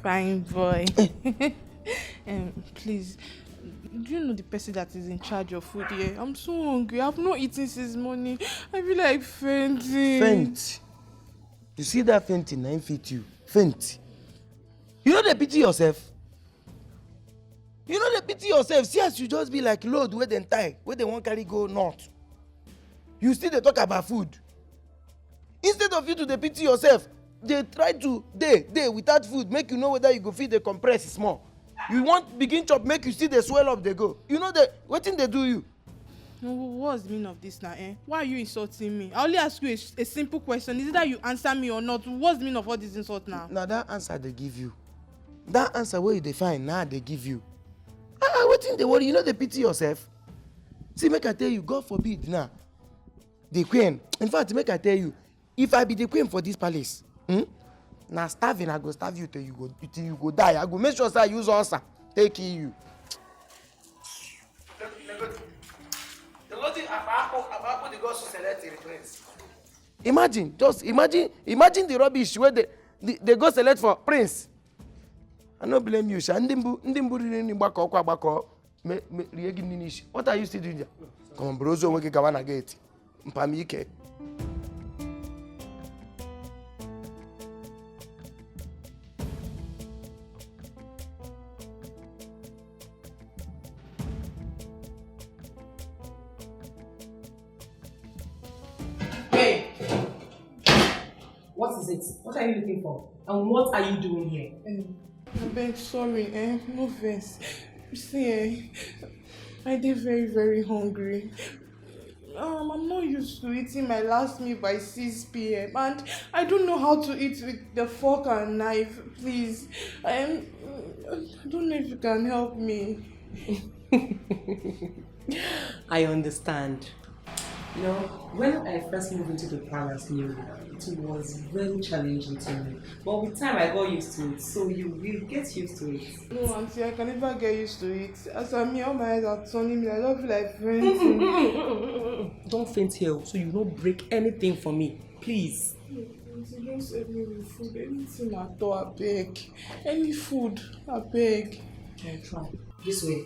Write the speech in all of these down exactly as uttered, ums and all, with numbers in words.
Fine boy. Um, please, do you know the person that is in charge of food here? I'm so hungry. I've not eaten since morning. I feel like fainting. Faint. You see that fainting, na im fit you. Faint. You no dey pity yourself. You no dey pity yourself. See as you just be like load wey dem tie, wey dem wan carry go north. You still dey talk about food. Instead of you to dey pity yourself, dey try to dey dey without food, make you know whether you go fit dey compress small. You wan begin chop, make you still dey swell up dey go. You know the wetin dey do you. No, wh- what's the meaning of this now, eh? Why are you insulting me? I only ask you a, s- a simple question. Is it that you answer me or not? What's the meaning of all this insult now? Na that answer dey give you. That answer wey you dey find, na dey give you. Ah, ah, wetin dey worry you? No dey pity yourself. See, make I tell you, God forbid now. The queen. In fact, make I tell you, if I be the queen for this palace, hmm? Na starving I go starve you till you go till you go die. I go make sure say I use ulcer take kill you. The Lord Akpakpo, Akpakpo, the God should select the prince. Imagine, just imagine, imagine the rubbish wey dey dey dey go select for prince. I no blame you, sha. Ndị mbụ ndị mbụ riri nri gbakọ ọkwa gbakọ me- me- rie gị nri n'isi. What are you still doing there? Come on, bro, ozu onwe gị gawa na gate. Mpam ike. Hey! What is it? What are you looking for? And what are you doing here? Um, I beg, sorry, eh? No vex. You see, eh? I dey very, very hungry. Um, I'm not used to eating my last meal by six p m and I don't know how to eat with the fork and knife. Please, um, I don't know if you can help me. I understand. You know, when I first moved into the palace newly, it was very challenging to me. But with time, I got used to it. So you will get used to it. No, auntie, I can never get used to it. As I'm here, all my eyes are turning me. I don't feel like fainting. Don't faint here, so you don't break anything for me, please. Auntie, don't save me with food. Anything at all, I beg. Any food, I beg. I'll try. This way,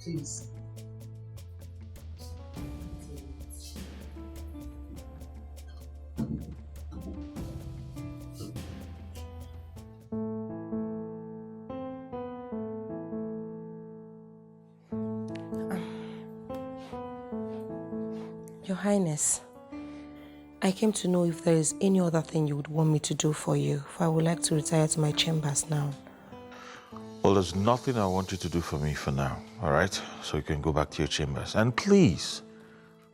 please. Your Highness, I came to know if there is any other thing you would want me to do for you, for I would like to retire to my chambers now. Well, there's nothing I want you to do for me for now, all right? So you can go back to your chambers. And please,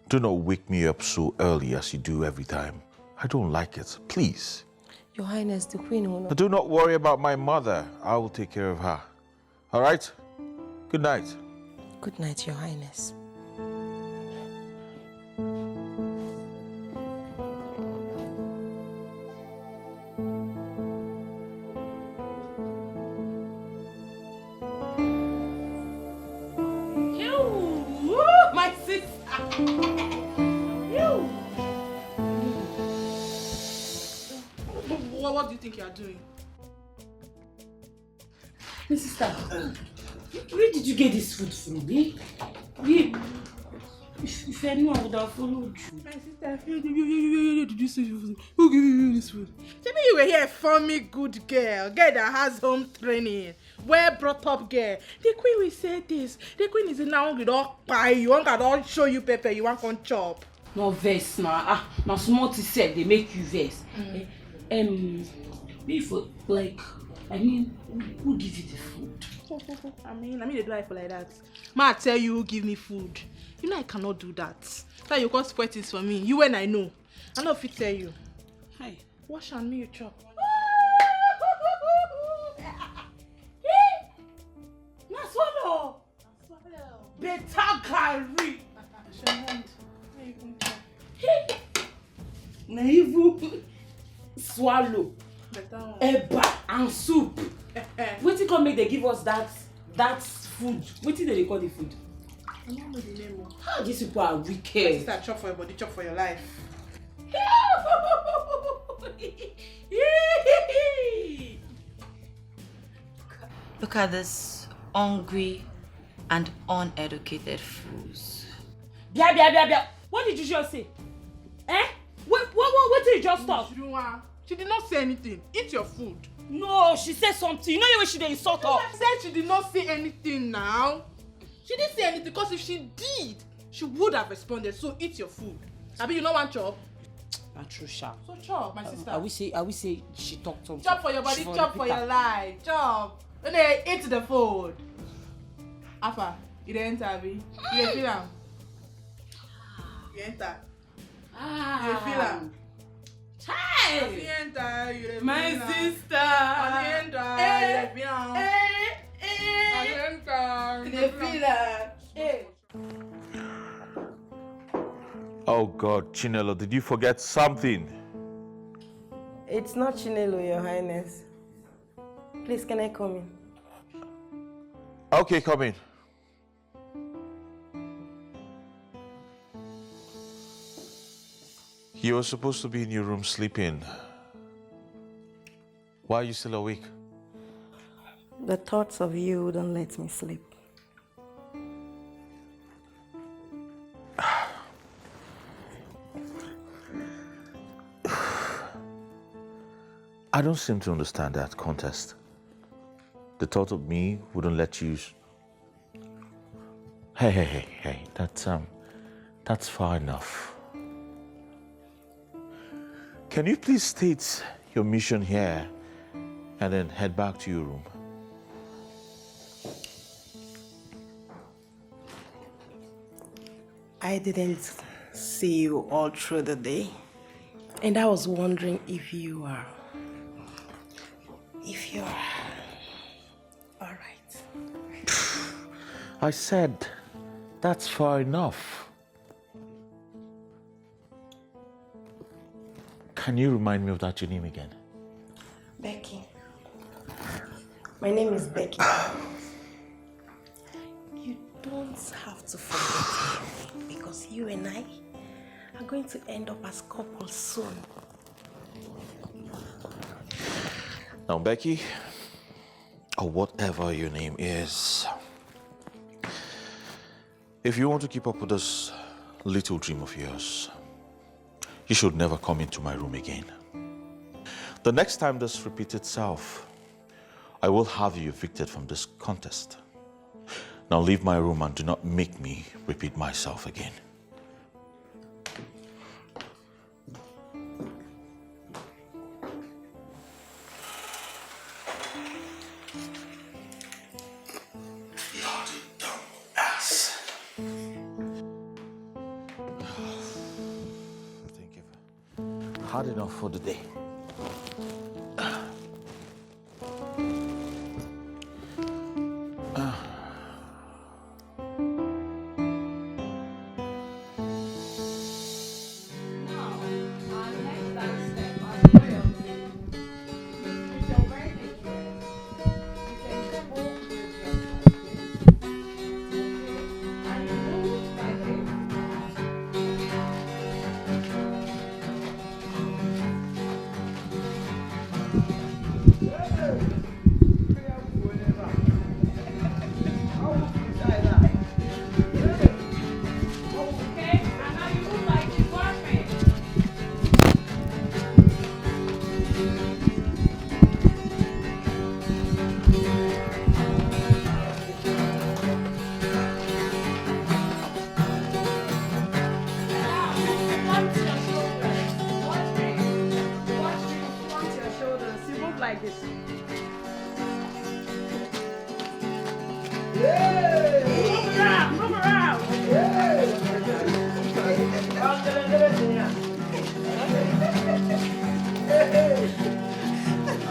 do not wake me up so early as you do every time. I don't like it. Please. Your Highness, the Queen will not. Do not worry about my mother. I will take care of her. All right? Good night. Good night, Your Highness. My sister! What, what do you think you are doing? My sister, where did you get this food from? Eh? Where, if, if I knew, I would have followed you. My sister, where did you, where, where, where did you see this food? Who gave you this food? Tell me you were here for me, good girl. Girl that has home training. Well brought up girl. The queen will say this. The queen is now hungry. Don't buy you. Hunger don't show you pepper. You want come chop. No vex na, ah, na small thing sef dey make you vex. Eh, um, me for, like, I mean, who, who give you the food? I mean, I mean, they do life like that. Ma tell you who give me food. You know I cannot do that. That you come spoil things for me. You when I know. I no fit tell you. Hi. Wash and me you chop. Na swallow. Better garri. Wash your hand. Where you come from? Na even swallow, Better one. Eba and soup. Wetin come make they give us that that food? Wetin they dey call the food? I don't know the name. Oh. How these people are wicked. Sister, chop for your body, chop for your life. Hey! Look at this hungry and uneducated fools. Bia, bia, bia, bia. What did you just say? Eh? What, what, what, what did you just talk? She did not say anything. Eat your food. No, she said something. You know the way she dey insult us. I said she did not say anything now. She didn't say anything because if she did, she would have responded. So eat your food. Abi you no wan chop? Na true sha. So chop, my sister. I will say, I will say she talk something. Chop for your body, She for chop for repeat your am. Life. Chop. No dey eat the food. Afa, you dey enter, abi? You dey feel am? You enter. You dey feel am? As you Chai! enter, you dey My feel am. sister! As you enter, you dey feel am. Eh, As you eh, enter, you you dey dey feel feel am. am. Hey. Oh God, Chinelo, did you forget something? It's not Chinelo, Your Highness. Please, can I come in? Okay, come in. You were supposed to be in your room sleeping. Why are you still awake? The thoughts of you wouldn't let me sleep. I don't seem to understand that contest. The thought of me wouldn't let you. Hey, hey, hey, hey. That's um, that's far enough. Can you please state your mission here and then head back to your room? I didn't see you all through the day, and I was wondering if you are, if you're all right. I said, that's far enough. Can you remind me of that your name again? Becky. My name is Becky. You don't have to forget me because you and I are going to end up as couples soon. Now, Becky, or whatever your name is, if you want to keep up with this little dream of yours, you should never come into my room again. The next time this repeats itself, I will have you evicted from this contest. Now leave my room and do not make me repeat myself again. Bloody dumb ass. Thank you. Hard enough for the day.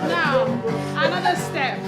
Now, another step.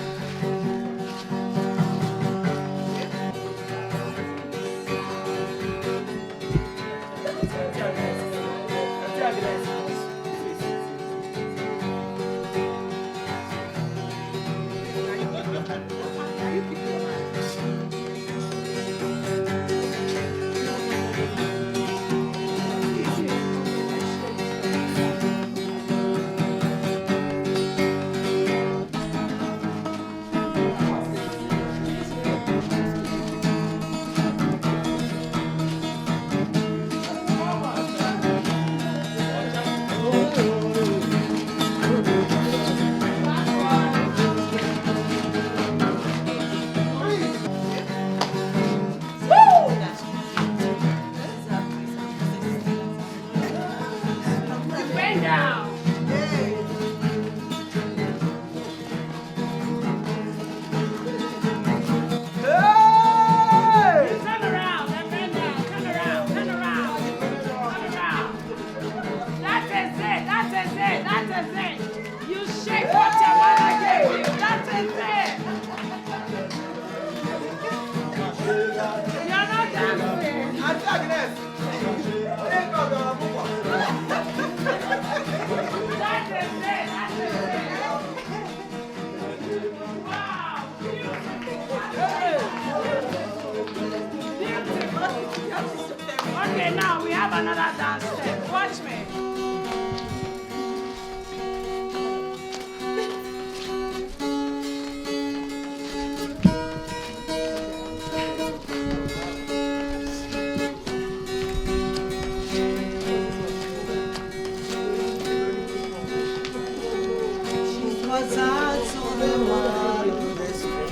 Another dance step. Watch me.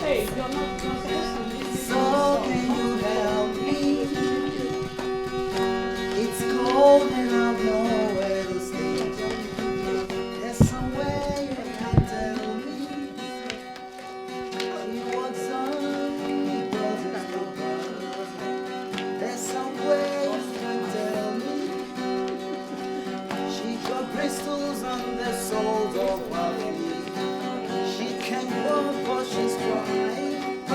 Hey, you're not, you're not supposed to listen. So can you help me? It's cold and I've nowhere to stay. There's somewhere you can tell me. You want some, it doesn't stop us. There's somewhere you can tell me. She got bristles on the soles of her feet. She can walk, but she's crying. Oh,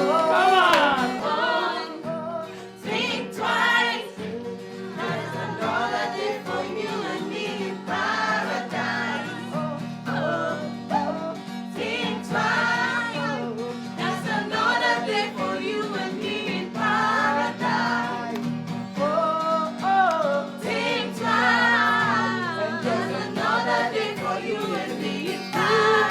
come on. Think twice. There's another day for you and me in paradise. Oh, oh, oh. Think twice. There's another day for you and me in paradise. Oh, oh. Think twice. There's another day for you and me in paradise.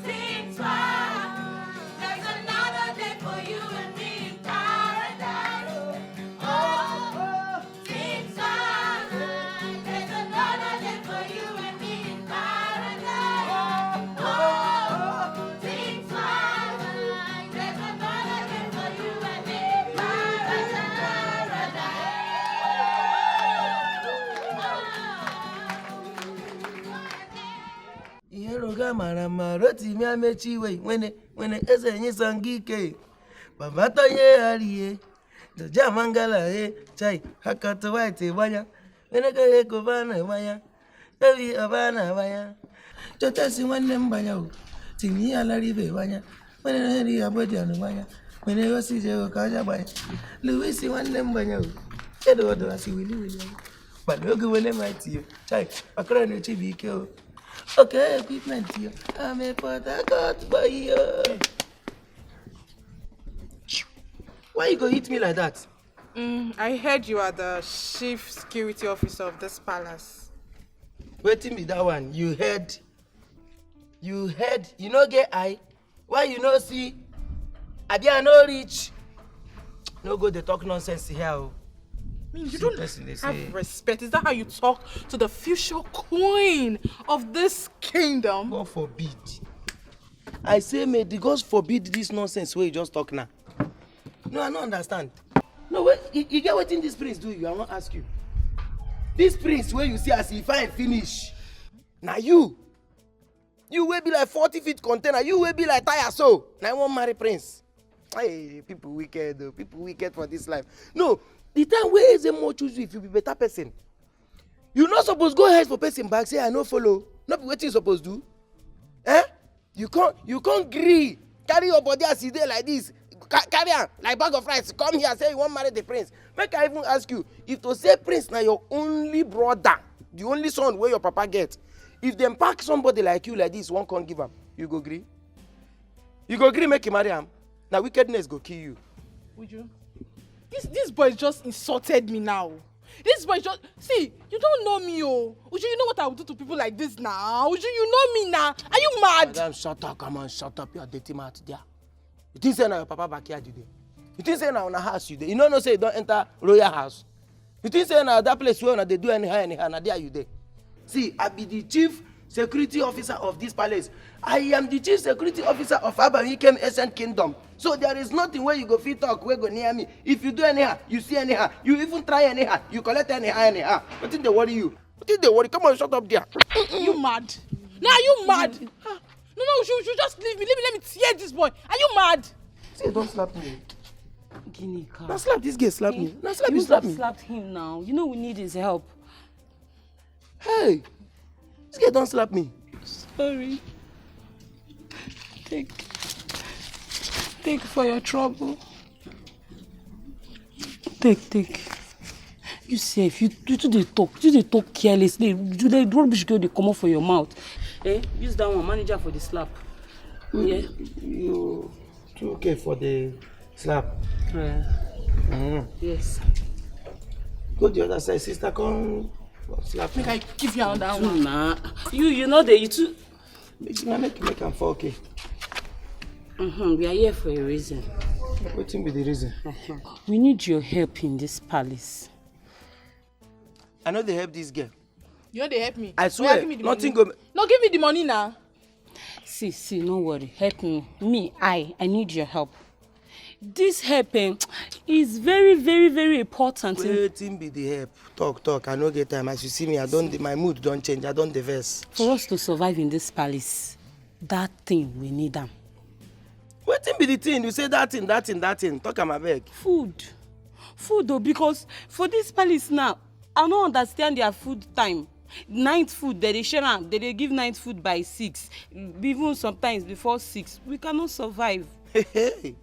Think twice. There's another day for you and me in paradise. Oh, oh, think twice. There's another day for you and me in paradise. Oh, oh, think twice. There's another day for you and me in paradise. Ihe roga mara mma, Rotimi amechi iwe, nwene, nwene, eze nye sọ ngị ike. Baba Tonye Arie, Georgia Mangala, eh, chai, Hakata White, eh, gbanya. Nwene ka ego bana, eh, gbanya. David Abana, gbanya. Chota si nwanne m gbanya o. Timi ya lari be gbanya. Nwene na heri ya bodi anu gbanya. Nwene o si je o ka ja gbanya. Louis si nwanne m gbanya o. Edo odo asi wili wili. Mana oge nwene mighty o. Chai, akara na-eche bụ ike o. Okay, equipment yo. I'm a Port Harcourt boy yo. Why you go hit me like that? Mm, I heard you are the chief security officer of this palace. Wetin be that one? You heard? You heard? You no get eye? Why you no see? Abi I no reach? No go dey talk nonsense here o. I mean, you See don't person dey have say respect. Is that how you talk to the future queen of this kingdom? God forbid. I say may the gods forbid this nonsense wey you just talk now. No, I no understand. No, wait, you, you get wetin this prince do you? I wan ask you. This prince wey you see as he fine finish, na you. You wey be like forty feet container, you wey be like tire so, na you wan marry prince. Hey, people wicked o, people wicked for this life. No, the time wey Eze Mo choose you, if you be better person, you no suppose go hide for person back say I no follow. No be wetin you suppose do. Eh? You come, you come gree, carry your body as e dey like this, ca- carry am like bag of rice, come here say you wan marry the prince. Make I even ask you, if to say prince na your only brother, the only son wey your papa get, if dem pack somebody like you like this, wan come give am, you go gree? You go gree make you marry am? Na wickedness go kill you. Uju, this this boy just insulted me now. This boy just see, you don't know me, oh. Uju, you know what I will do to people like this now? Uju, you know me now. Are you mad? Madam, shut up. Come on, shut up. You are dirty mouth there. You think say na your papa backyard you dey? You think say na una house you dey? You no know say you don enter royal house? You think say na that place where una dey do anyhow, anyhow, na there you dey? See, I be the chief security officer of this palace. I am the chief security officer of Abamikem Ancient Kingdom. So there is nothing where you go fit talk, where go near me. If you do anyhow, you see anyhow, you even try anyhow, you collect anyhow, anyhow. Wetin dey worry you? Wetin dey worry? Come on, shut up there. You mad? Now you mad? No, no, you should, you should just leave me. Leave me, let me tear this boy. Are you mad? See, don't slap me. Ginika. Now slap this girl, slap me. Now slap You me, would slap have me. slapped him now. You know we need his help. Hey, this girl don't slap me. Sorry. Take, take for your trouble. Take, take. You sef, you, you too dey talk, you dey talk carelessly. You dey rubbish girl dey comot for your mouth. Eh? Use that one, manager for the slap. Yeah. You too okay for the slap. Yeah. Mm. Yes. Go the other side, sister. Come slap me. Make I give you another Too one. Nah. You, you know that you too. Make, make, make am for okay. Mm-hmm. We are here for a reason. Wetin be the reason? We need your help in this palace. I know they help this girl. You know they help me. I Oya, swear, give me the nothing money. Go. No, give me the money now. See, see, no worry. Help me. Me, I, I need your help. This help eh, is very, very, very important. eh. Wetin be the help? Talk, talk. I no get time. As you see me, I don't. My mood don't change. I don't diverse. For us to survive in this palace, that thing we need am. Wetin be the thing? You say that thing, that thing, that thing. Talk am abeg. Food. Food though, because for this palace now, I don't understand their food time. Night food, they dey share am. They dey give night food by six. Even sometimes before six. We cannot survive. Hey, hey.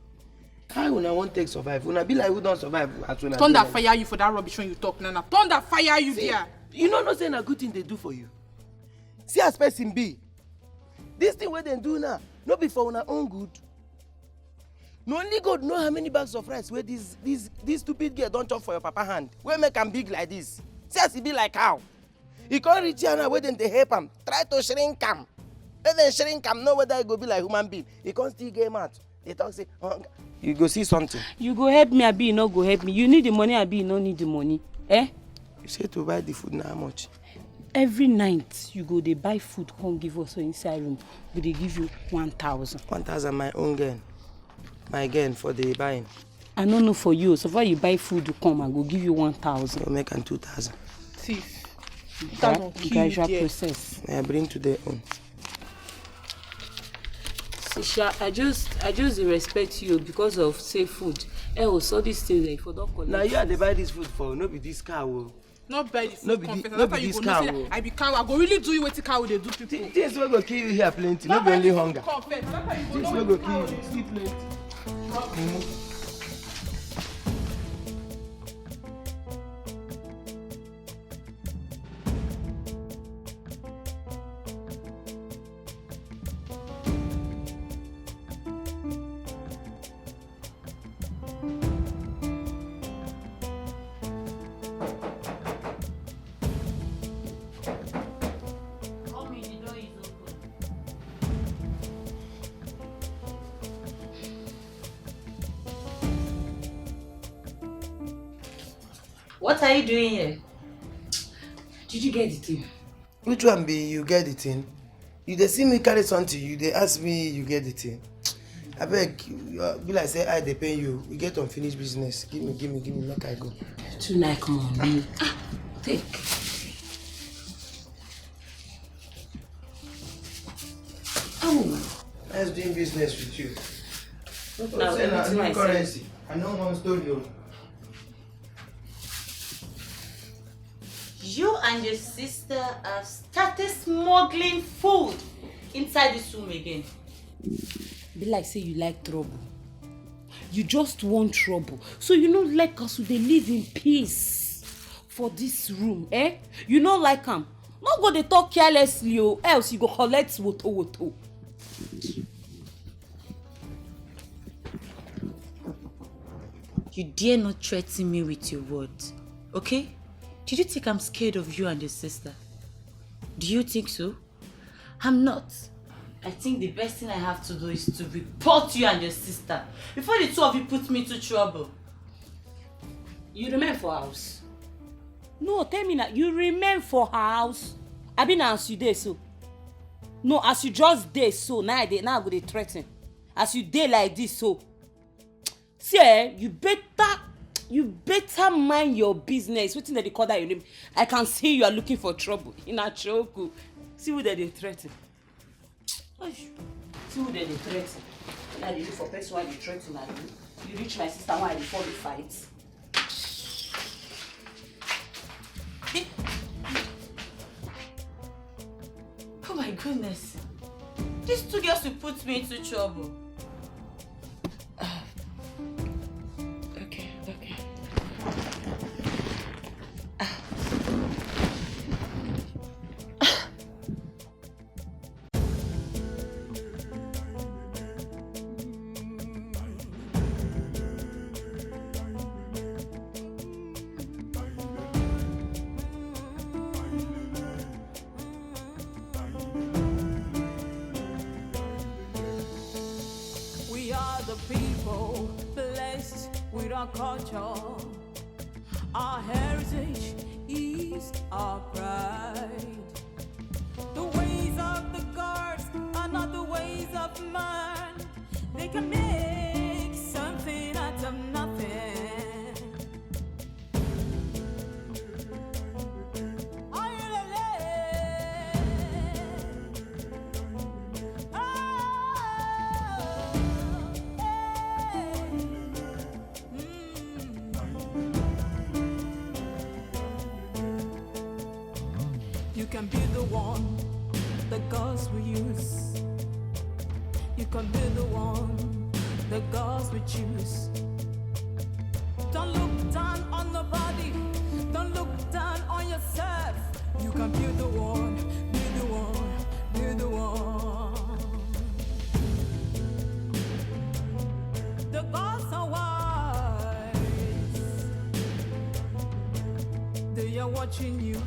How una wan take survive? Una be like who don survive as una Thunder dey like- fire you for that rubbish when you talk, Nana. Thunder fire you See, there. You no know say na good thing they do for you. See as person be. This thing wey dem do now, no be for una own good. No only God know how many bags of rice wey this this this stupid girl don chop for your papa hand. Wey make am big like this. See as e be like cow. E come reach here now wey dem dey help am. Try to shrink am. Make dem shrink am, know whether e go be like human being. E come still get mouth. Dey talk say, "Hunger." You go see something. You go help me, abi you no go help me. You need the money, abi you no need the money. Eh? You say to buy the food na how much? Every night you go dey buy food, come give us for inside room. We dey give you one thousand. One thousand my own gain. My gain for the buying. I no know for you. So far you buy food, you come, I go give you one thousand. Go make am two thousand. Thief. Gra- Thousand kill you gradual there. Process. I bring to their own. Sisha, I just, I just dey respect you because of say food. Eh, oh, so this thing dey for don collect. Na you I dey buy this food for, no be this cow o. Not buy the food No be come the- first. no That's be why you this go know cow say o. I be cow. I go really do you wetin cow dey do people. Thi- Things wey go kill you here plenty, no Not be buy only the food hunger. come first. That's why you go Things know wey wetin go cow kill you, dey do. sleep plenty. What are you doing here? Did you get the thing? Which one be you get the thing? You dey see me carry something, you dey ask me you get the thing. Abeg, you are- be like say I dey pain you. We get unfinished business. Give me, give me, give me, make I go. Too like money. Ah, take. Oh, Let's doing business with you. now Say na everything new I say. Currency. I no wan story o. You and your sister have started smuggling food inside this room again. Be like say you like trouble. You just want trouble. So you no like us to dey live in peace for this room, eh? You no like am. No go dey talk carelessly o, else you go collect woto woto. You dare not threaten me with your words, okay? Did you think I'm scared of you and your sister? Do you think so? I'm not. I think the best thing I have to do is to report you and your sister before the two of you put me into trouble. You remain for house. No, tell me now. You remain for her house. I been as you dey so. No, as you just dey so, now I dey, now I go dey threaten. As you dey like this so. See, eh, you better, you better mind your business. Wetin dem dey call that your name? I can see you are looking for trouble. In a choke. See who dem dey threaten. See who dem dey threaten. When I dey look for person wey I dey threaten, I dey, you reach my sister, why I dey fall dey fight? Oh my goodness. These two girls will put me into trouble. Okay, okay. We are the people blessed with our culture. Our heritage is our pride. The ways of the gods are not the ways of man. They can make something out of nothing. You can be the one the gods will use. You can be the one the gods will choose. Don't look down on nobody. Don't look down on yourself. You can be the one, be the one, be the one. The gods are wise. They are watching you.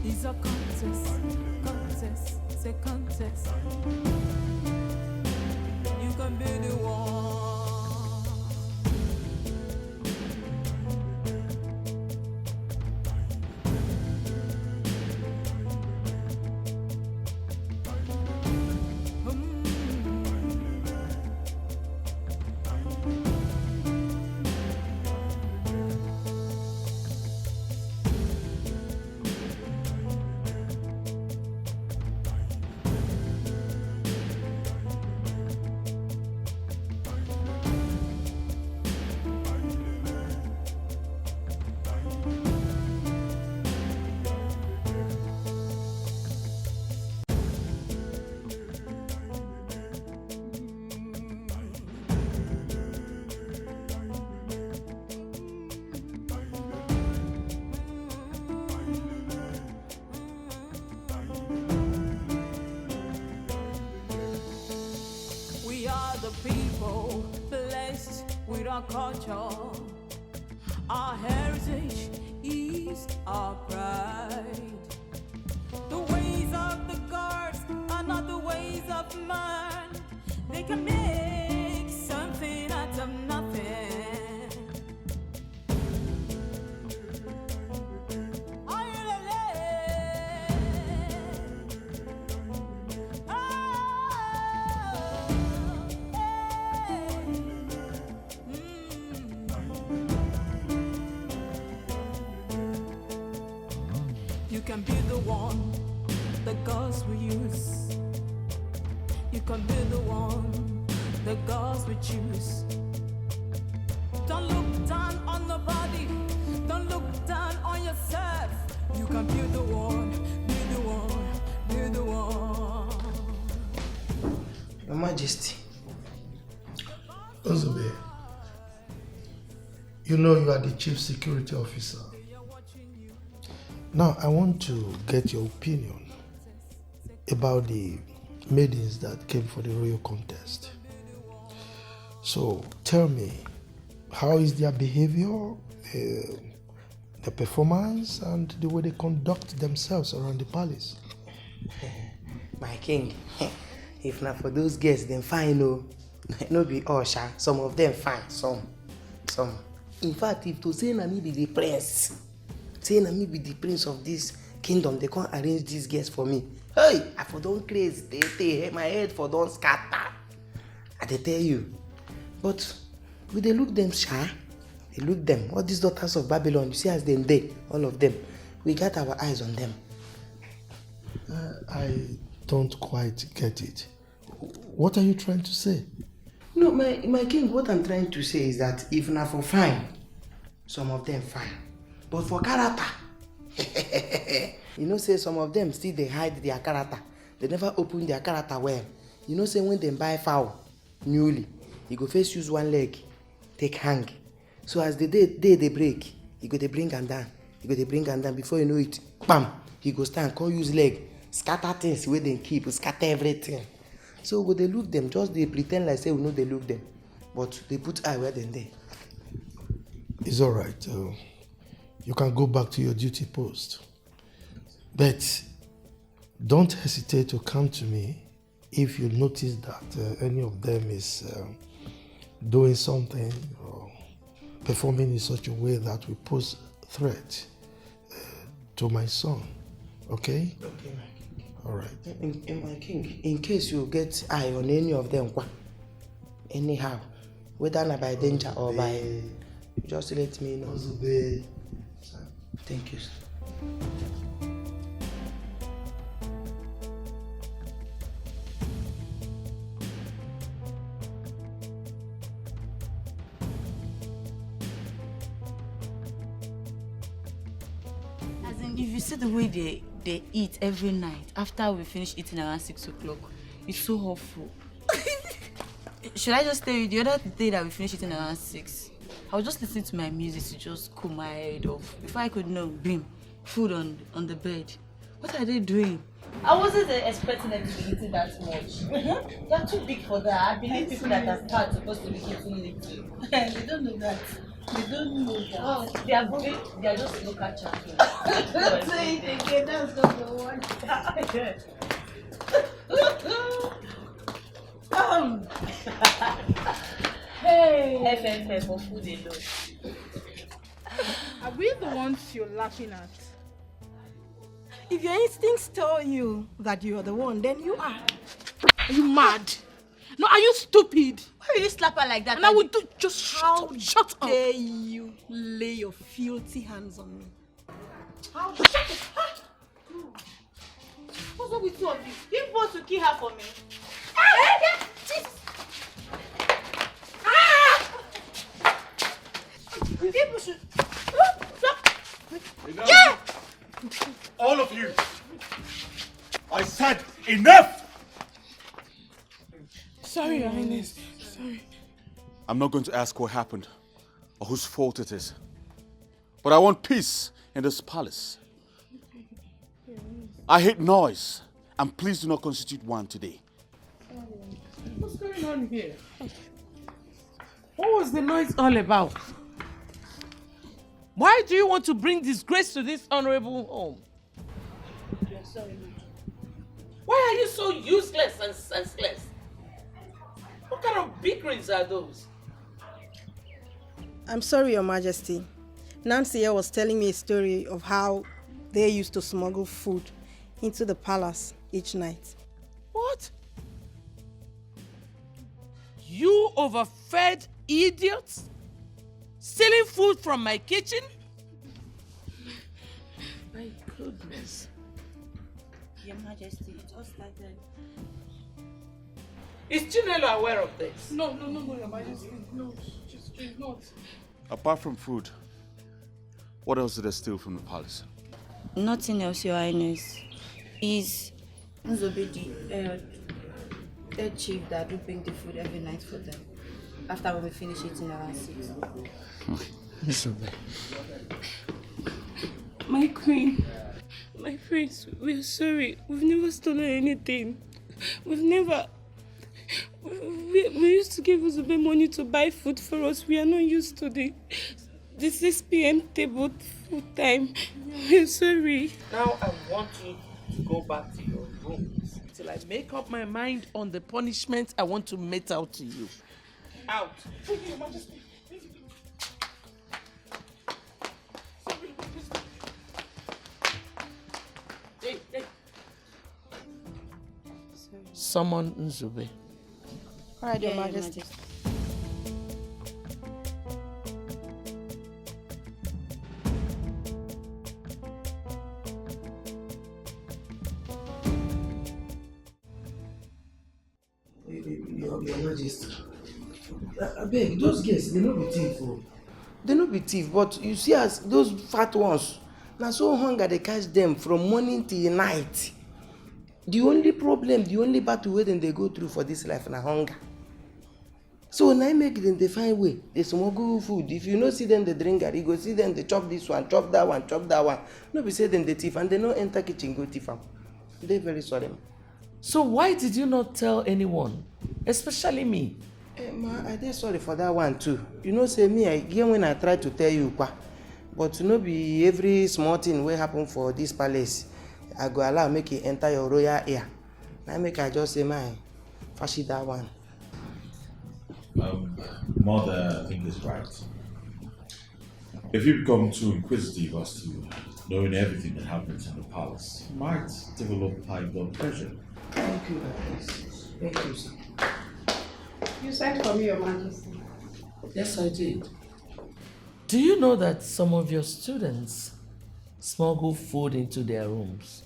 It's a contest, contest, it's a contest. You can be the one. We are the people blessed with our culture. Our heritage is our pride. The ways of the gods are not the ways of man. They can make something out of nothing. You can be the one the gods will use. You can be the one the gods will choose. Don't look down on nobody. Don't look down on yourself. You can be the one, be the one, be the one. Your Majesty. Nzube, you know you are the chief security officer. Now, I want to get your opinion about the maidens that came for the royal contest. So, tell me, how is their behavior, uh, the performance, and the way they conduct themselves around the palace? My king, if na for those girls, dem fine o. No be all, sha. Some of them fine, some, some. In fact, if to say na me be the prince, say na me be the prince of this kingdom, they come arrange these girls for me. Hey, I for don craze, they, they, my head for don scatter. I dey tell you. But we dey look them, sha. Dey look them. All these daughters of Babylon, you see as dem dey, all of them. We got our eyes on them. Uh, I don't quite get it. What are you trying to say? No, my, my king, what I'm trying to say is that if na for fine, some of them fine. But for character, you know say some of them still dey hide their character. They never open their character well. You know say when dem buy fowl newly, e go first use one leg take hang. So as the day, day dey break, e go dey bring am down. E go dey bring am down. Before you know it, bam, e go stand, come use leg, scatter things wey dem keep, scatter everything. So we go dey look them, just dey pretend like say we no dey look them, but dey put eye where dem dey. It's all right. Uh, you can go back to your duty post. But don't hesitate to come to me if you notice that uh, any of them is uh, doing something or performing in such a way that will pose threat uh, to my son. Okay? Okay, my king. All right. In, in my king, in case you get eye on any of them, kwa, anyhow, whether na by danger or by, just let me know. Ozugbe. Sir. Thank you, sir. As in, if you see the way they, they eat every night after we finish eating around six o'clock, it's so awful. Should I just tell you, the other day that we finished eating around six, I was just listening to my music to just cool my head off. Before I could know, bim, food on, on the bed. What are they doing? I wasn't expecting them to be eating that much. They're too big for that. I believe people that are fat supposed to be eating little. They don't know that. They don't know that. Oh, they are going, they are just local champions. Don't say it again. That's not the one. Um. Hey. F F F for food alone. Are we the ones you're laughing at? If your instincts tell you that you are the one, then you are. Are you mad? No, are you stupid? Why will you slap her like that? And I will do just shut How up. Shut up. Dare you lay your filthy hands on me? How? Shut up. Ah! What's up with two of you? You want to kill her for me? Ah! Jesus! Ah! People should. Yeah! All of you! I said enough! Sorry, Your Highness. Sorry. I'm not going to ask what happened or whose fault it is. But I want peace in this palace. I hate noise, and please do not constitute one today. What's going on here? What was the noise all about? Why do you want to bring disgrace to this honorable home? Why are you so useless and senseless? What kind of bickerings are those? I'm sorry, Your Majesty. Nancy here was telling me a story of how they used to smuggle food into the palace each night. What? You overfed idiots? Stealing food from my kitchen? My goodness. Your Majesty, it all started. Is Chinelo aware of this? No, no, no, no, Your Majesty. No, she's, she's not. Apart from food, what else did they steal from the palace? Nothing else, Your Highness. Is Nzobe the uh, head chief that do bring the food every night for them after when we finish eating around six? Nzobe. My queen, my prince, we're sorry. We've never stolen anything. We've never. We, we, we used to give Nzobe money to buy food for us. We are not used to the, the six p m table full time. We're sorry. Now I want you to go back to your rooms till I make up my mind on the punishment I want to mete out to you. Out. Sorry, Your Majesty. Hey, hey. Summon Nzobe. All right, Your Majesty. Your Majesty, I beg, those girls, they no be thief o. They no be thief, but you see as those fat ones, na so hunger dey catch them from morning till night. The only problem, the only battle wey dem dey go through for this life na hunger. So na im make dem dey find way, dey smuggle food. If you no see them dey drink garri, you go see them dey chop this one, chop that one, chop that one. No be say dem dey thief and dem no enter kitchen go thief am. I dey very sorry. So why did you not tell anyone, especially me? Eh, ma, I dey sorry for that one too. You know say me, I get when I try to tell you, kwa. But no be every small thing wey happen for this palace, I go allow make e enter your royal ear. Na make I just say, my, fashi that one. Um, Mother, I think is right. If you become too inquisitive as to knowing everything that happens in the palace, you might develop high blood pressure. Thank you, Majesty. Thank you, sir. You sent for me, Your Majesty. Yes, I did. Do you know that some of your students smuggle food into their rooms?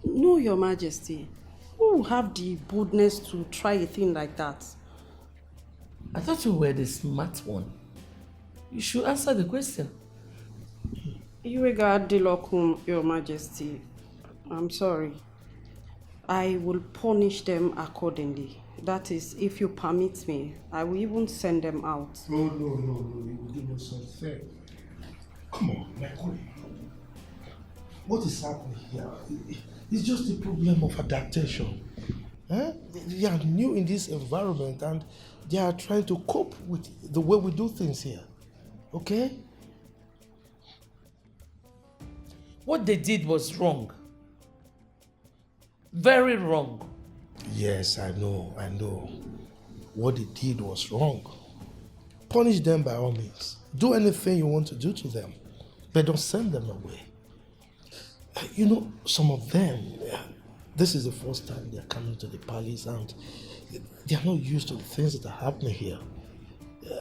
No, Your Majesty. Who will have the boldness to try a thing like that? I thought you were the smart one. You should answer the question. Iwega Adelokun, Your Majesty. I'm sorry. I will punish them accordingly. That is, if you permit me, I will even send them out. No, no, no, no, you will do no such thing. Come on, my queen. What is happening here? It's just a problem of adaptation. Eh? They are new in this environment and they are trying to cope with the way we do things here. Okay? What they did was wrong. Very wrong. Yes, I know, I know. What they did was wrong. Punish them by all means. Do anything you want to do to them, but don't send them away. You know, some of them, this is the first time they're coming to the palace and they are not used to the things that are happening here.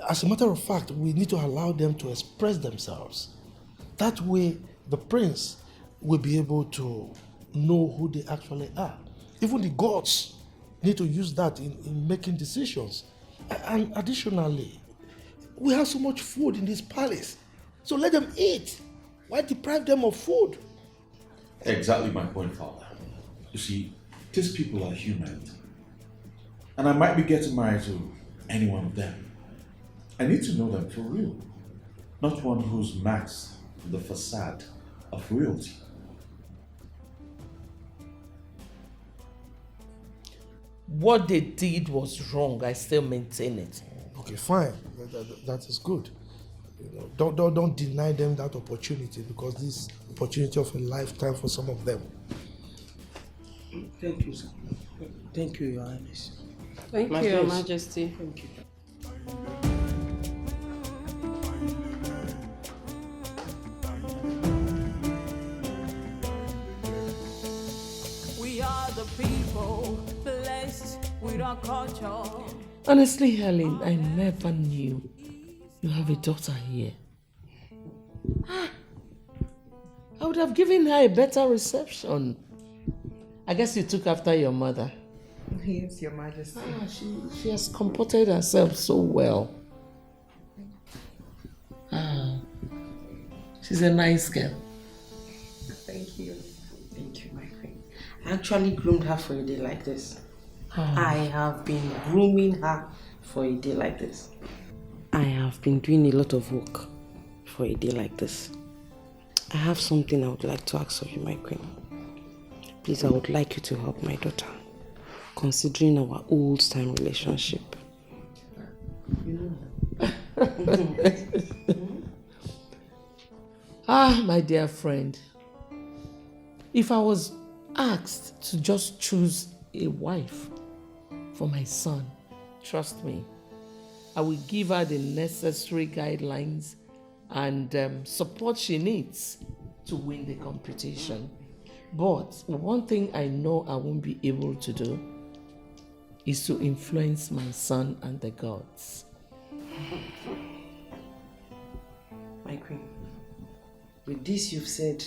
As a matter of fact, we need to allow them to express themselves. That way, the prince will be able to know who they actually are. Even the gods need to use that in, in making decisions. And additionally, we have so much food in this palace. So let them eat. Why deprive them of food? Exactly my point, Father. You see, these people are human. And I might be getting married to any one of them. I need to know them for real, not one who's masked the facade of royalty. What they did was wrong. I still maintain it. Okay, fine. That, that, that is good. You know, don't, don't, don't deny them that opportunity, because this opportunity of a lifetime for some of them. Thank you, sir. Thank you, Your Highness. Thank My you, Your grace. Majesty. Thank you. We are the people blessed with our culture. Honestly, Helen, I never knew you have a daughter here. Ah, I would have given her a better reception. I guess you took after your mother. Yes, Your Majesty. Ah, she, she has comported herself so well. Ah, she's a nice girl. Thank you. Thank you, my queen. I actually groomed her for a day like this. Ah. I have been grooming her for a day like this. I have been doing a lot of work for a day like this. I have something I would like to ask of you, my queen. Please, I would like you to help my daughter, considering our old time relationship. Ah, my dear friend, if I was asked to just choose a wife for my son, trust me, I will give her the necessary guidelines and um, support she needs to win the competition. But one thing I know I won't be able to do is to influence my son and the gods. My queen, with this you've said,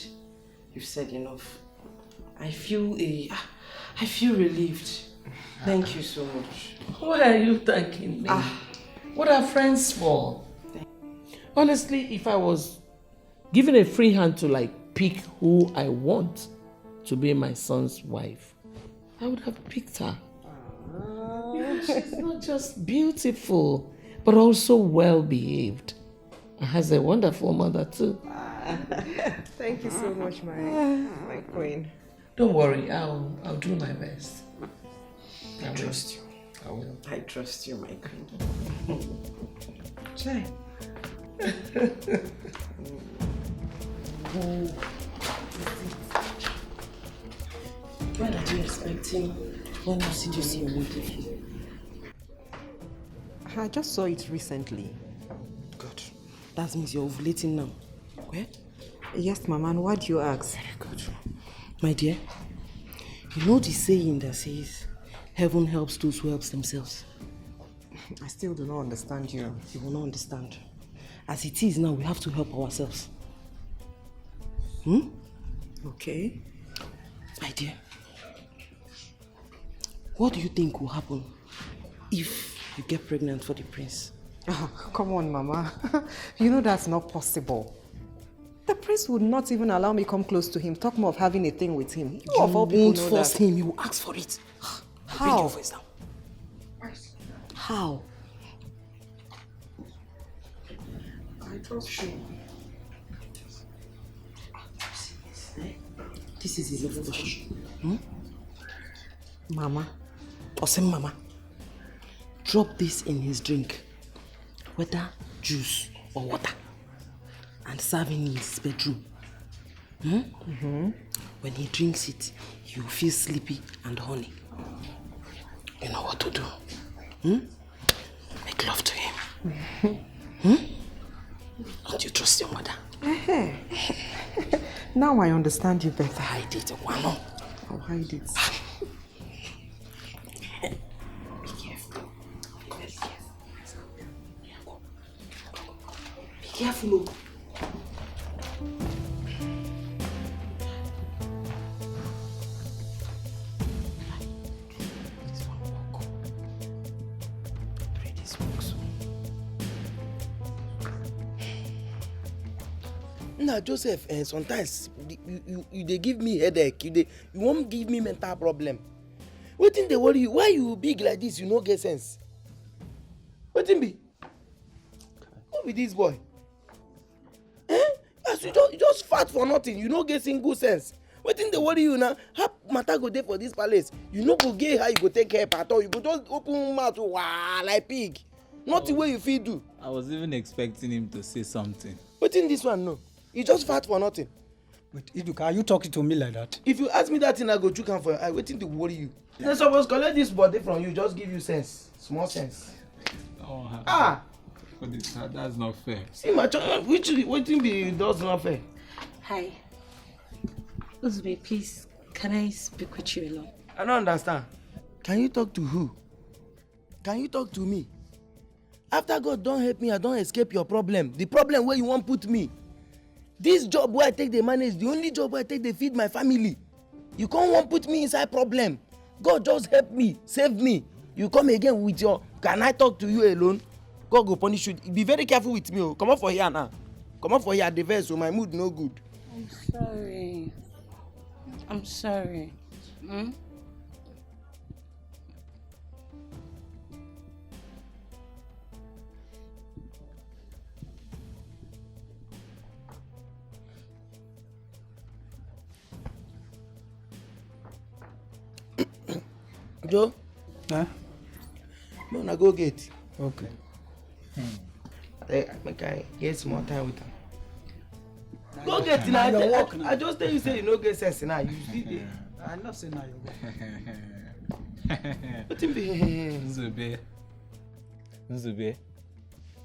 you've said enough. I feel a, ah, I feel relieved. Thank you so much. Why are you thanking me? Ah. What are friends for? Honestly, if I was given a free hand to, like, pick who I want to be my son's wife, I would have picked her. Ah. Yeah, she's not just beautiful, but also well behaved. And has a wonderful mother too. Ah. Thank you so much, my, my queen. Don't worry, I'll, I'll do my best. I trust you. I will. I trust you, my queen. Chai. What are you expecting? When was it you see your motive? I just saw it recently. God, that means you're ovulating now. Where? Yes, Mama, and why do you ask? Very good. My dear, you know the saying that says, "Heaven helps those who helps themselves." I still do not understand you. You will not understand. As it is now, we have to help ourselves. Hmm? Okay. My dear, what do you think will happen if you get pregnant for the prince? Ah, come on, Mama. You know that's not possible. The prince would not even allow me come close to him, talk more of having a thing with him. You of all people won't know force that. Him. You will ask for it. How? Bring your voice down. How? I trust you. This is enough portion. Hmm? Mama. Osim Mama. Drop this in his drink. Whether juice or water. And serve him in his bedroom. Hmm? Mm-hmm. When he drinks it, he will feel sleepy and horny. You know what to do. Hmm? Make love to him. Hmm? Don't you trust your mother? Eh-heh. Now I understand you better. Hide it, Wano. I'll hide it. Be careful. Be careful, oh. This one work. Pray this works, oh. Nna Joseph, eh, sometimes you, you, you dey give me headache. You dey, you wan give me mental problem. Wetin dey worry you? Why you big like this? You no get sense. Wetin be? Who be this boy? Eh? As you just, you just fat for nothing, you no get single sense. Wetin dey worry you now? How matter go dey for this palace? You no go get how you go take help at all. You go just open mouth, wow, like pig. Nothing wey you fit do. I was even expecting him to say something. Wetin this one know? He just fat for nothing. But Iduka, are you talking to me like that? If you ask me that thing, I go chook am for your eye. Wetin dey worry you? They suppose collect this body from you, just give you sense, small sense. Oh, ah! But it's, that, that's not fair. See, my child, which, wetin be that's not fair? Hi. Uzbe, please, can I speak with you alone? I don't understand. Can you talk to who? Can you talk to me? After God don help me, I don escape your problem. The problem where you wan put me. This job where I take dey manage, the only job where I take dey feed my family. You come wan put me inside problem. God just help me, save me. You come again with your, "Can I talk to you alone?" God go punish you. Be very careful with me, oh. Comot for here now. Comot for here, I dey vex, so my mood no good. I'm sorry. I'm sorry. Hmm? Joe? Huh? No, na go gate. Okay. Hmm. I, make I get small time with am. Go get na your work now. I just tell you say you no get sense now. You still dey. I know say na your work. Wetin be? Nzube. Nzube.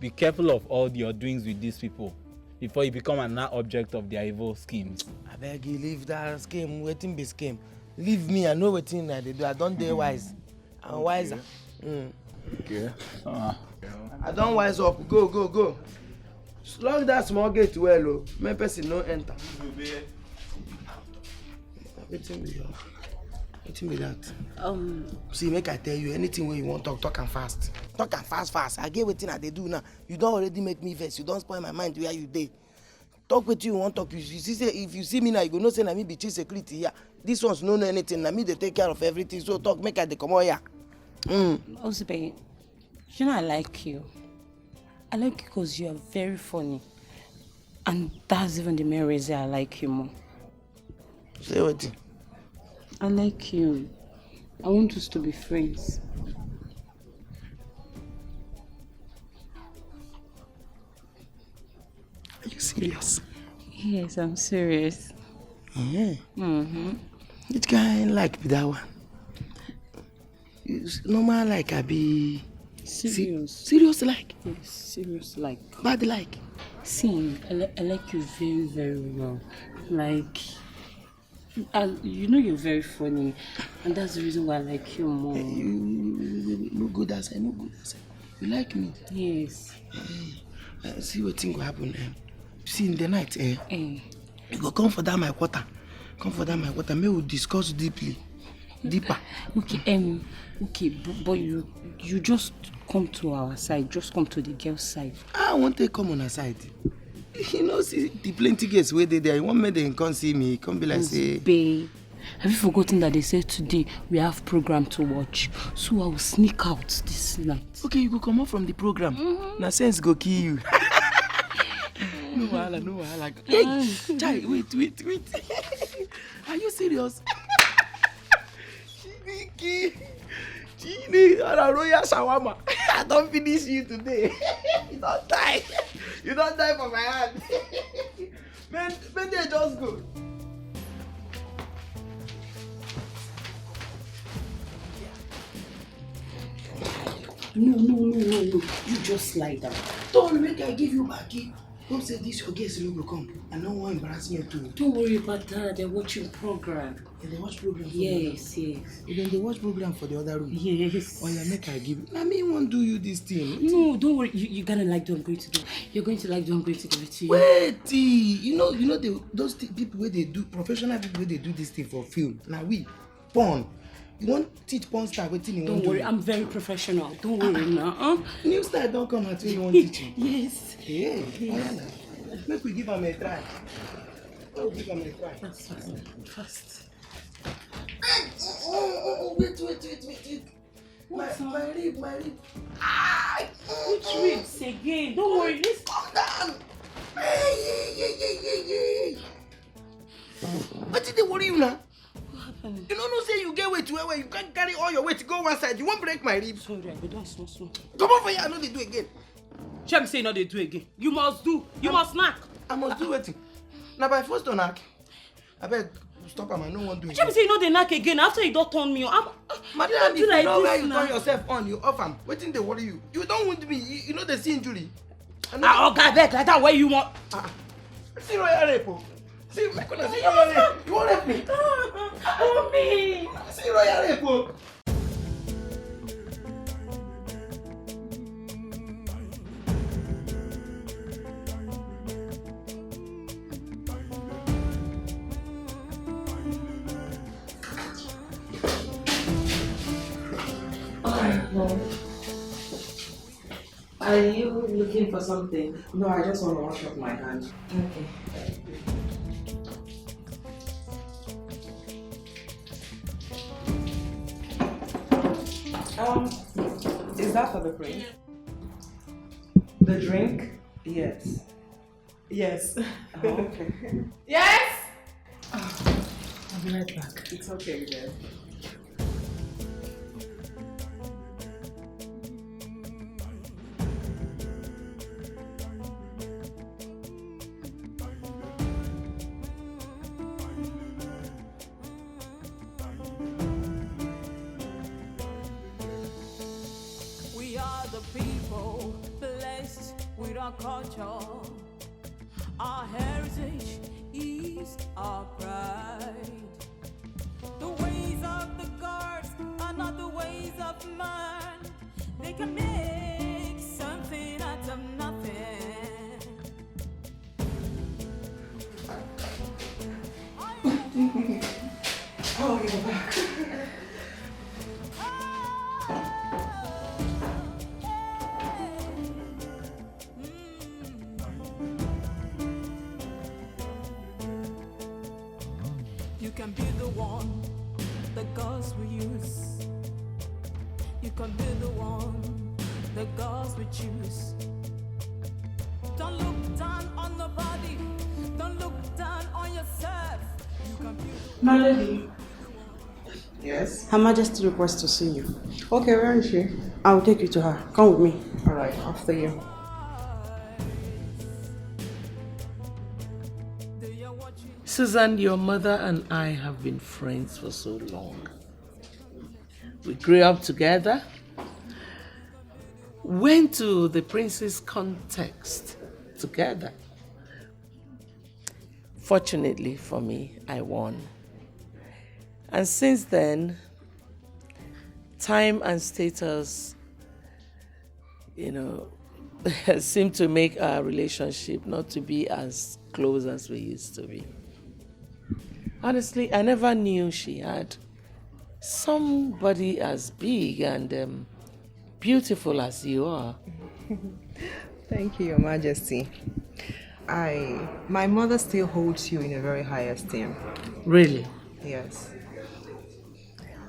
Be careful of all your doings with these people before you become another object of their evil schemes. I beg you, leave that scheme. Wetin be scheme? Leave me. I know wetin I dey do. I don dey wise. I'm wiser. Mm. Okay. Uh, I don wise up. Go, go, go. Lock that small gate well, oh. Make person no enter. Wetin be your Wetin be that? Um, see, make I tell you, anything wey you wan talk, talk am fast. Talk am fast, fast. I get wetin I dey do now. You don already make me vex. You don spoil my mind where you dey. Talk wetin you wan talk. You, you see say if you see me now, you go know say na me be chief security here. These ones no know anything. Na me dey take care of everything. So talk, make I dey comot here. Mm. Ozibe, you know I like you. I like you because you are very funny. And that's even the main reason I like you more. Say wetin? I like you. I want us to be friends. Are you serious? Yes, I'm serious. Yeah. Mm-hmm. Which kind like be that one? Is normal like, abi? Serious. Serious like? Yes, serious like. Bad like? See, I, li- I like you very, very well. Like, I, you know you're very funny, and that's the reason why I like you more. Eh, you, you, you, you no good as I no good as I. You like me? Yes. Eh, eh, see wetin go happen. Eh. See, in the night, eh, Eh. You go come for that my quarter. Come for that my quarter. May we discuss deeply. Deeper. Okay, um, okay, but, but you you just come to our side, just come to the girls' side. I want to come on her side. You know, see the plenty girls wey dey there. You want make dem come see me, come be like say, babe, have you forgotten that they said today we have program to watch? So I will sneak out this night. Okay, you go comot from the program. Mm-hmm. Na sense go kill you. No wahala, no wahala. Hey, chai, wait, wait, wait. Are you serious? Chineke, Chineke, on a royal shawarma. I don finish you today. You don die. You don die for my hand. Men, men dey just go. No, no, no, no, no. You just lie down. Don't make I give you back key. Hope say this your guest no go come. I no wan embarrass me too. Don't worry about that. They're watching program. Dem dey watch program for the other room. Yes, yes. If dem dey watch program for the other room. Yes. Oya, make I give. Na me wan do you this thing. No, don't worry. You, you gotta like what I'm going to do. You're going to like what I'm going to do to you. Wait, you know, you know the, those thi- people wey dey do, professional people wey dey do this thing for film. Na we porn. You wan teach porn star wetin you wan do? Don't worry, I'm very professional. Don't worry now. Huh? New style don come out wey you wan teach me. Yes. Hey, yes. Oya na. Make we give am a try. Make we give am a try. Fast, fast, fast. Hey, oh, oh, oh, oh, wait, wait, wait, wait, wait. My, my rib, my rib. Ah! Which ribs again? Don't worry, this. Calm down. Hey, hey, hey, hey, hey, hey. Wetin dey worry you now? What happened? You no know say you get weight well well. You can't carry all your weight go one side. You wan break my rib. Sorry, I go down small small. Comot for here, I no dey do again. Shey be say you no dey do again. You must do. You must knack. I must do wetin? Na by force to knack. Abeg, stop am. I no wan do again. Shey be say you no dey knack again after you don turn me on. Madam, if you know where you turn yourself on, you off am. Wetin dey worry you? You don wound me. You, you no dey see injury. I no. Ah, oga, abeg, like that, where you want? Ah, see royal rape o. See, make una see royal rape. You wan rape me? Mommy. See royal rape o. Are you looking for something? No, I just want to wash up my hand. Okay. Um, is that for the prince? The drink? Yes. Yes. Oh, okay. Yes! I'll be right back. It's okay, dear. We are the people blessed with our culture. Our heritage is our pride. The ways of the gods are not the ways of man. They can make something out of nothing. Oh, you're back. You can be the one the gods will use. You can be the one the gods will choose. Don't look down on nobody. Don't look down on yourself. You can be the My lady, Yes? Her Majesty requests to see you. Okay, where is she? I will take you to her. Come with me. All right, after you. Susan, your mother and I have been friends for so long. We grew up together, went to the prince's contest together. Fortunately for me, I won. And since then, time and status, you know, seem to make our relationship not to be as close as we used to be. Honestly, I never knew she had somebody as big and um, beautiful as you are. Thank you, Your Majesty. I, my mother still holds you in a very high esteem. Really? Yes.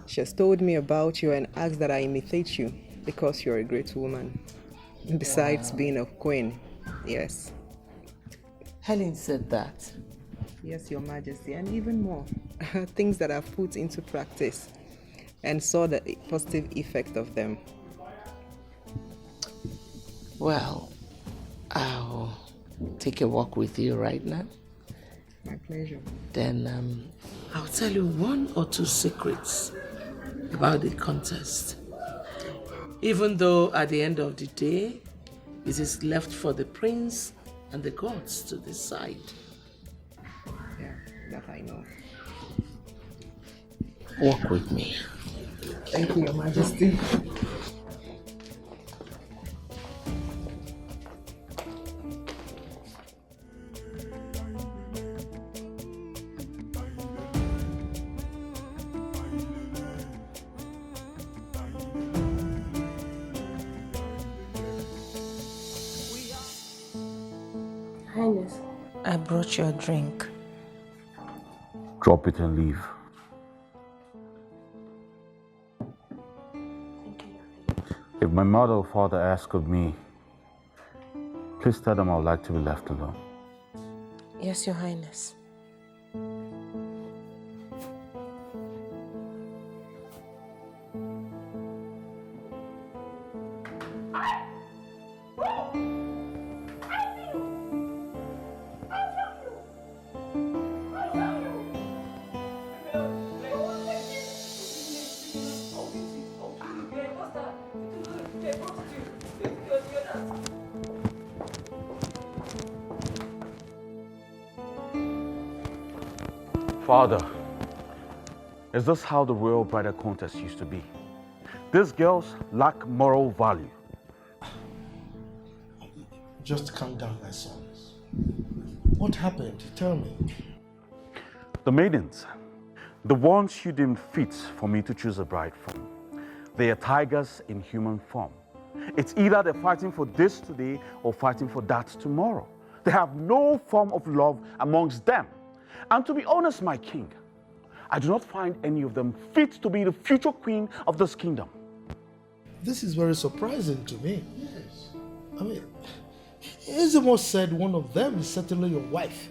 She has told me about you and asked that I imitate you because you're a great woman. Besides being a queen, yes. Helen said that. Yes, Your Majesty, and even more. Things that I've put into practice and saw the positive effect of them. Well, I'll take a walk with you right now. My pleasure. Then um, I'll tell you one or two secrets about the contest. Even though at the end of the day, it is left for the prince and the gods to decide. Yeah, that I know. Walk with me. Thank you, Your Majesty. Highness, I brought your drink. Drop it and leave. If my mother or father ask of me, please tell them I would like to be left alone. Yes, Your Highness. Father, is this how the royal bridal contest used to be? These girls lack moral value. Just calm down, my son. What happened? Tell me. The maidens, the ones you deemed fit for me to choose a bride from, they are tigers in human form. It's either they're fighting for this today or fighting for that tomorrow. They have no form of love amongst them. And to be honest, my king, I do not find any of them fit to be the future queen of this kingdom. This is very surprising to me. Yes. I mean, Ezemo said one of them is certainly your wife.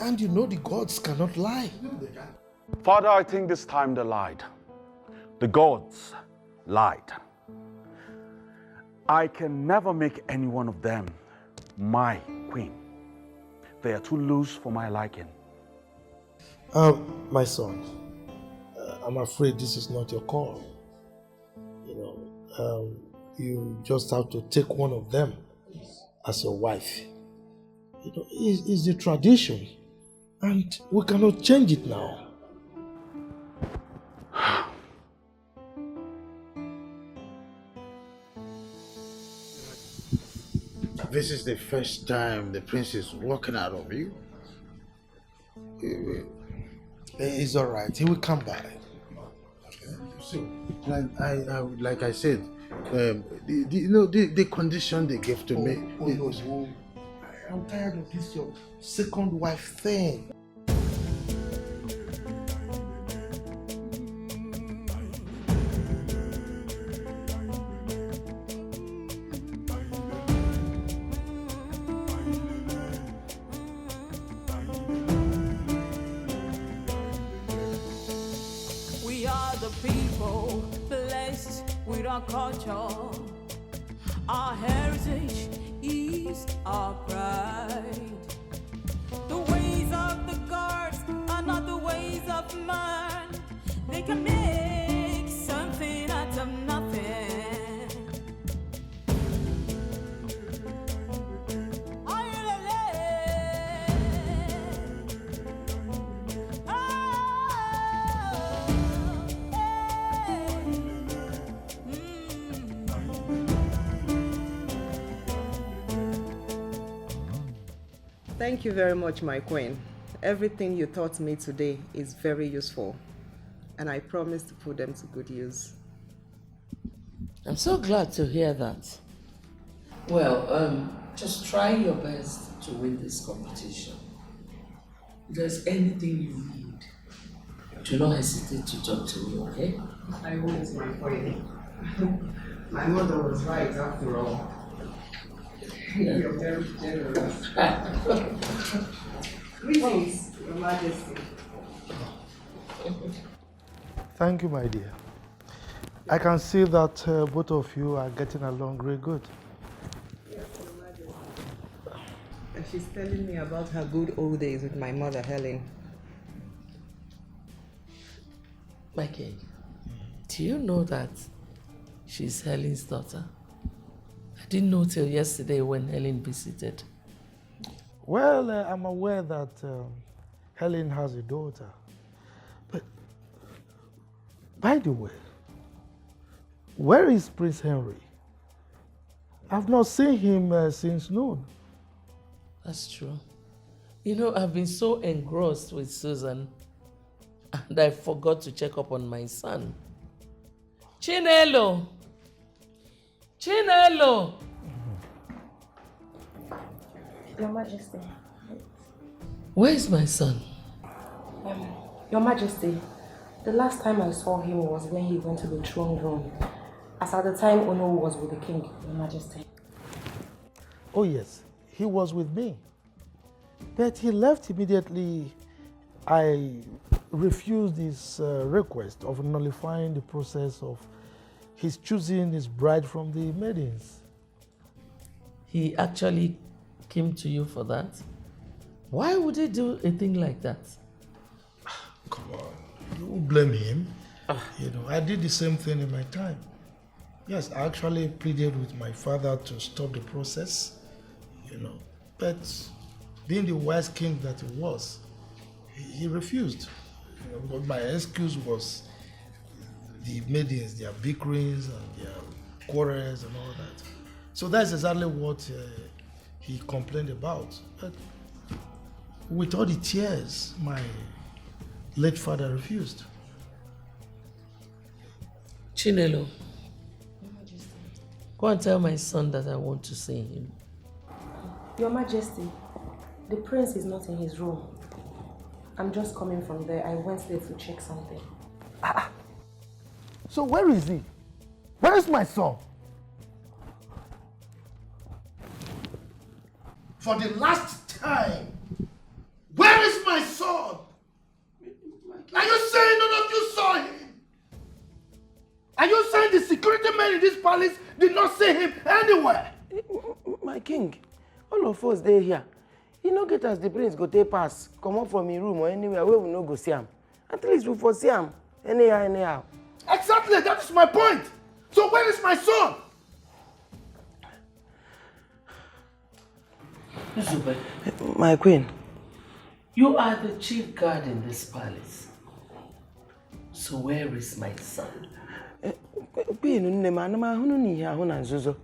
And you know the gods cannot lie. Father, I think this time they lied. The gods lied. I can never make any one of them my queen. They are too loose for my liking. Um, my son, uh, I'm afraid this is not your call. You know, um, you just have to take one of them as your wife. You know, it's, it's the tradition, and we cannot change it now. This is the first time the prince is walking out of you. It's all right. He will come by. So, like I, I, like I said, um, the, the, you know, the, the condition they gave to me. Oh, no, oh. I'm tired of this your second wife thing. Our culture, our heritage is our pride. The ways of the gods are not the ways of man. They can make something out of nothing. Thank you very much, my queen. Everything you taught me today is very useful, and I promise to put them to good use. I'm so glad to hear that. Well, um, just try your best to win this competition. If there's anything you need, do not hesitate to talk to me, okay? I won't, my friend. My mother was right after all. You're very generous. Greetings, Your Majesty. Thank you, my dear. I can see that uh, both of you are getting along really good. And she's telling me about her good old days with my mother, Helen. Michael, do you know that she's Helen's daughter? I didn't know till yesterday when Helen visited. Well, uh, I'm aware that um, Helen has a daughter. But, by the way, where is Prince Henry? I've not seen him uh, since noon. That's true. You know, I've been so engrossed with Susan, and I forgot to check up on my son. Chinelo! Chinelo! Your Majesty. Where is my son? Um, Your Majesty, the last time I saw him was when he went to the throne room. As at the time Ono was with the king, Your Majesty. Oh yes, he was with me. But he left immediately I refused his uh, request of nullifying the process of his choosing his bride from the maidens. He actually came to you for that? Why would he do a thing like that? Come on, you won't blame him. Ah. You know, I did the same thing in my time. Yes, I actually pleaded with my father to stop the process, you know. But being the wise king that he was, he, he refused. You know, but my excuse was the maidens, their bickerings and their quarrels and all that. So that's exactly what uh, he complained about. But with all the tears, my late father refused. Chinelo, go and tell my son that I want to see him. Your Majesty, the prince is not in his room. I'm just coming from there. I went there to check something. Ah, ah. So where is he? Where is my son? For the last time, where is my son? Are you saying none of you saw him? Are you saying the security men in this palace did not see him anywhere? My king, all of us dey here. E no get as the prince go take pass comot from him room or anywhere wey we no go see am. At least we for see am anyhow, anyhow. Exactly, that is my point. So where is my son? Nzube, my queen, you are the chief guard in this palace. So where is my son? Queen, nne m, ana m ahụ unu ihe ahụ na nzuzo.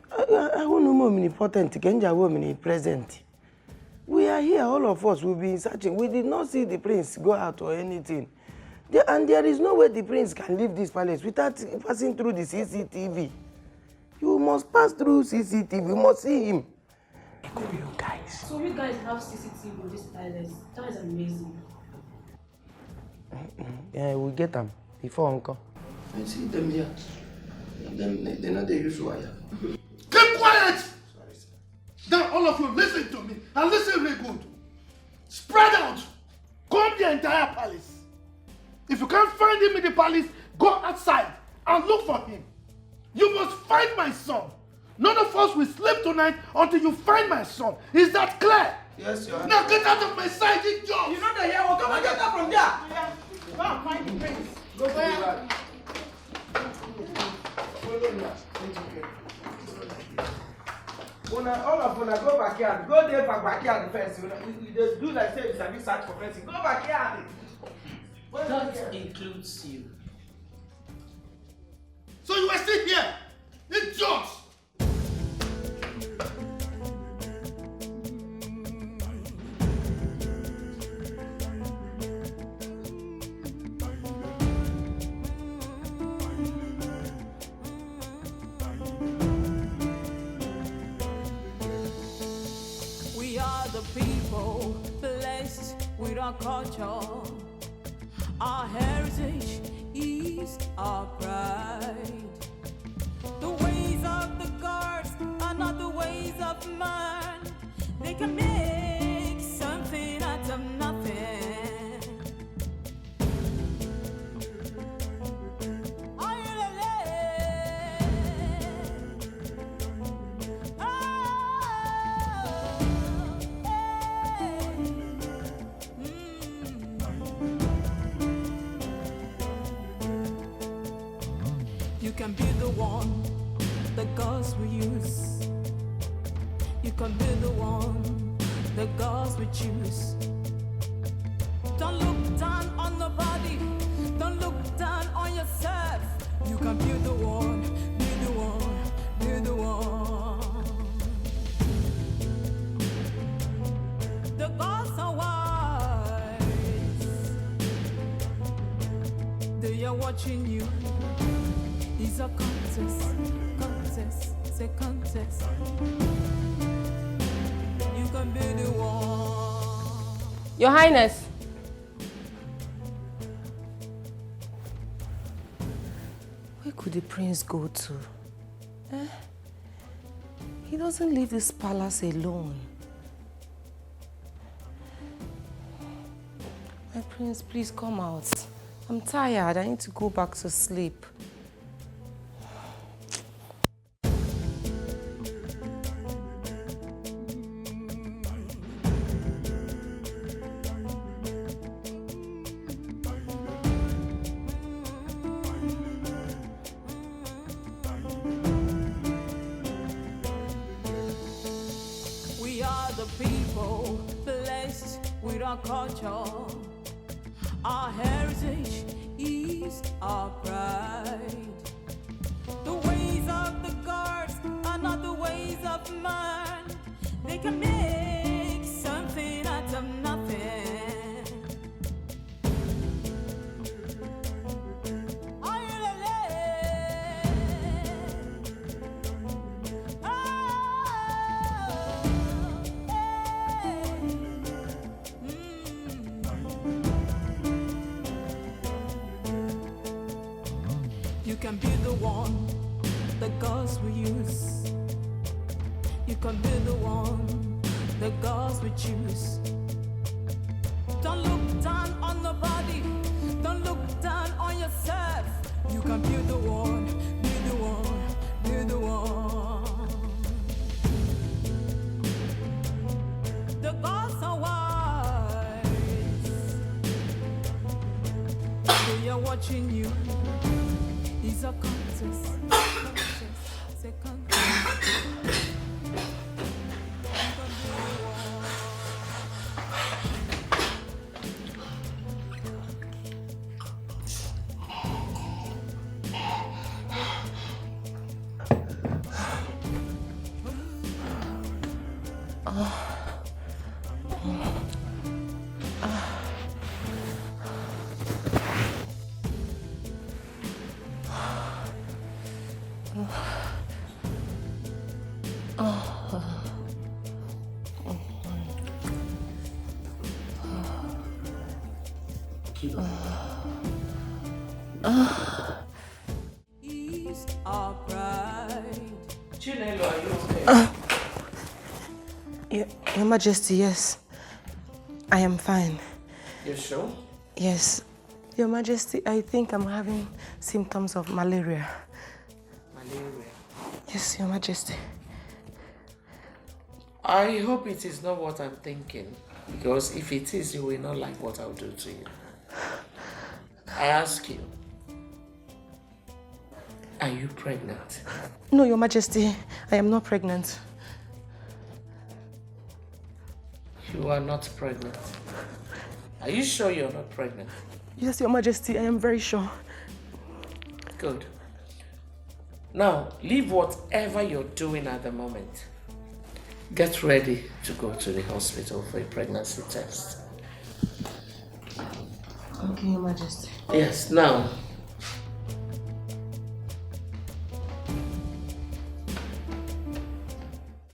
Ahụ unu m omnipotent, ka m ji ahụ omnipresent. We are here, all of us, we've been searching. We did not see the prince go out or anything. There, and there is no way the prince can leave this palace without passing through the C C T V. You must pass through C C T V, you must see him. Look at you guys. So you guys have C C T V in this palace? That is amazing. Yeah, we get am before, uncle. I see them here. Them, they, they know they use wire. Keep quiet! Now all of you listen to me and listen real good. Spread out. Comb the entire palace. If you can't find him in the palace, go outside and look for him. You must find my son. None of us will sleep tonight until you find my son. Is that clear? Yes, Your Highness. Now get out of my sight, idiot! You know the hell. Come and get out from there. Go and find the prince. Go to the back. Follow me. Una, all of una go backyard. Go there for backyard first. Una, you, you dey do like say you sabi search for person. Go backyard. That includes you. So you were still here? Idiot! We are the people blessed with our culture. Our heritage is our pride. The ways of the gods are not the ways of man. They can make something out of nothing. You can be the one the gods will use. You can be the one the gods will choose. Don't look down on nobody. Don't look down on yourself. You can be the one, be the one, be the one. The gods are wise. They are watching you. It's a contest, contest, it's a contest. You can be the one. Your Highness. Where could the prince go to? Eh? He doesn't leave this palace alone. My prince, please come out. I'm tired. I need to go back to sleep. We are the people blessed with our culture. Our heritage is our pride. The ways of the gods are not the ways of man. They can make something out of nothing. You can be the one the gods will use. You can be the one the gods will choose. Don't look down on nobody. Don't look down on yourself. You can be the one, be the one, be the one. The gods are wise. They are watching you. It's a contest. Contest. It's a contest. Is our pride. Chinelo, are you okay? Uh, your, Your Majesty, yes. I am fine. You sure? Yes. Your Majesty, I think I'm having symptoms of malaria. Yes, Your Majesty. I hope it is not what I'm thinking, because if it is, you will not like what I'll do to you. I ask you, are you pregnant? No, Your Majesty, I am not pregnant. You are not pregnant. Are you sure you're not pregnant? Yes, Your Majesty, I am very sure. Good. Now, leave whatever you're doing at the moment. Get ready to go to the hospital for a pregnancy test. Okay, Your Majesty. Yes, now,